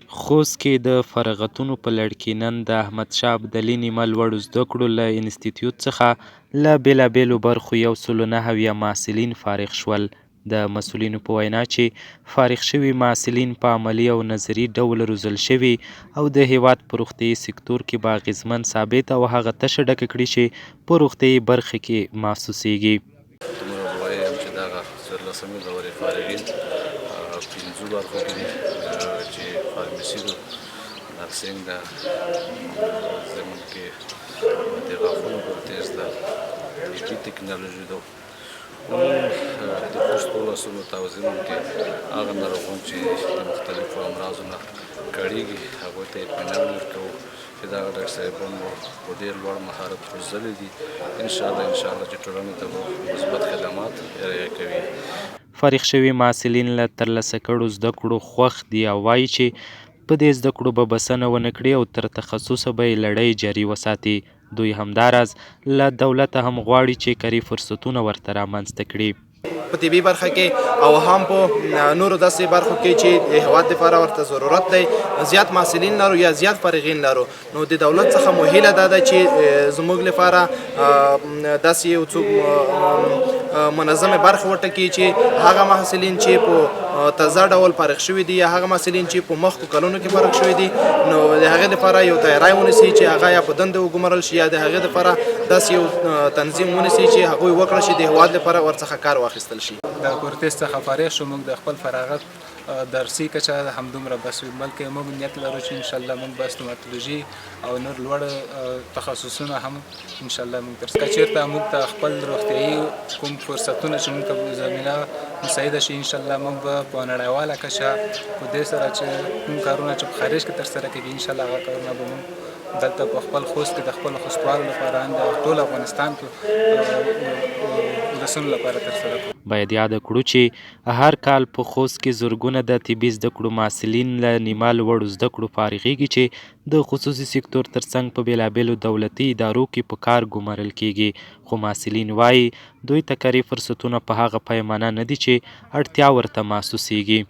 خوست کې د فراغتونو په لړ کې نن د احمدشاه ابدالي نیمه لوړو زده کړو له انستیتیوت څخه له بېلابېلو برخو 179 محصلین فارغ شول. د مسؤلینو په وینا چې فارغ شوي محصلین په عملي او نظري ډول روزل شوي او د هېواد په روغتیايي سکتور کې به اغېزمن ثابت او هغه تشه ډکه کړي چې په روغتیايي برخې کې محسوسېږي. دومره به وایم چې دغه څوارلسمې دورې فارغین پنځو برخو کې دي چې فارمیسي ده، نرسنګ ده، زموږ کې د غاښونو پروتیز ده، طبي تکنالوژي ده. عموما د خوست ولسونو ته او زموږ کې هغه ناروغان چې د مختلفو امراضو نه کړېږي هغوی ته اطمینان ورکوو چې دغه ډاکټر صاحبان مو په ډېر لوړ مهارت روزلي دي. انشاءالله انشاءالله چې ټولنې ته به مثبت خدمات ارائه کوي. فارغ شوي محصلین له ترلاسه کړو زده کړو خوښ دي او وايي چې په دې زده کړو به بسنه ونه کړي او تر تخصصه به یې لړۍ جاري وساتي. دوی همداراز له دولته هم غواړي چې کاري فرصتونه ورته رامنځته کړي. په طبي برخه کې او هم په نورو داسې برخو کې چې د هیواد لپاره ورته ضرورت دی، زیات محصلین لرو یا زیات فارغین لرو. نو د دولت څخه مو هیله دا ده چې زموږ لپاره داسې یو څوک منظمه برخه وټاکي چې هغه محصلین چې په تازه ډول فارغ شوي دي یا هغه محصلین چې په مخکو کلونو کې فارغ شوي دي، نو د هغې لپاره یو تیاری ونیسي چې هغه یا په دنده وګمارل شي یا د هغې لپاره داسې یو تنظیم ونیسي چې هغوی وکړای شي د هیواد لپاره ورڅخه کار واخیستل شي. د پروتیز څخه فارغ شو، موږ د خپل فراغت درسي کچه همدومره بس وي، بلکې موږ نیت لرو چې انشاءالله موږ به ستوماتولوژي او نور لوړ تخصصونه هم انشاءالله موږ ترسره. که چېرته موږ ته خپل روغتیایي کوم فرصتونه چې موږ ته زمینه مساعده شي، انشاءالله موږ به په نړیواله کچه په دې سره چې کوم کارونه چې په خارج کې ترسره کېږي، انشاءالله هغه کارونه به موږ دلته په خپل خوست کې د خپلو خوستوالو لپاره، د ټول افغانستان کې ولسونو لپاره ترسره کړو. باید یاده کړو چې هر کال په خوست کې زرګونه د طبي زده کړو محصلین له نیمه لوړو زده کړو فارغېږي چې د خصوصي سکتور ترڅنګ په بېلابېلو دولتي ادارو کې په کار ګمارل کېږي، خو محصلین وايي دوی ته کاري فرصتونه په هغه پیمانه نه دي چې اړتیا ورته محسوسېږي.